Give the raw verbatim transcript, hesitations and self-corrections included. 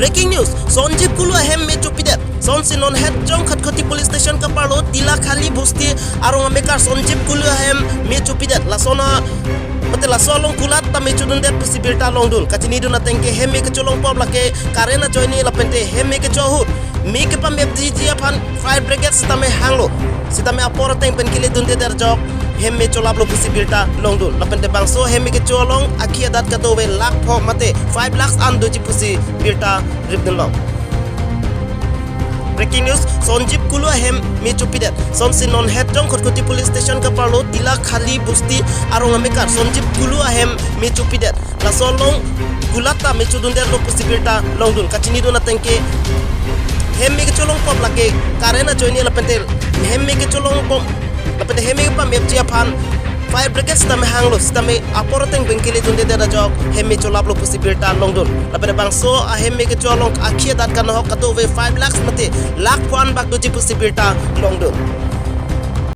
Breaking news, Sonjib Kulu ahem me chopidet. Sonsi non het jong Khatkhati police station kaparlo Tilakhali bosti arong amekar Sonjib Kulu ahem me chopidet. Lason a mate laso along kulat ta me chodundet pusi birta longdun. Kachinidun ateng ke hem me kecholong pop lake current ajoine lapente hem me kecho ahut me kepamepji aphan fire brigade sitame hanglo. Sitame apor ateng pen kele dunde derjok hem me cholaplo pusi birta longdun. Lapente bangso hem me kecho along akhi adat kadokave lakh pho mate five lakhs an doji pusi birta ripdunlong. Breaking news, Sonjib Kulu ahem me chopidet. Sonsi non het jong Khatkhati police station kaparlo Tilakhali bosti arong amekar Sonjib Kulu ahem me chopidet. Laso along kulat ta me chodundetlo pusi birta longdun. Kachinidun ateng ke hem me kecholong pop lake current ajoine lapente hem me kecholong pop lapente hem me kepamepji aphan fire brigade sitame hanglo, sitame apor ateng pen kele dunde derjok hem me cholaplo pusi birta longdun. Lapente bangso ahem me kecho along akhi adat kanohok kadokave five lakhs mate lakh pho an bak doji pusi birta longdun.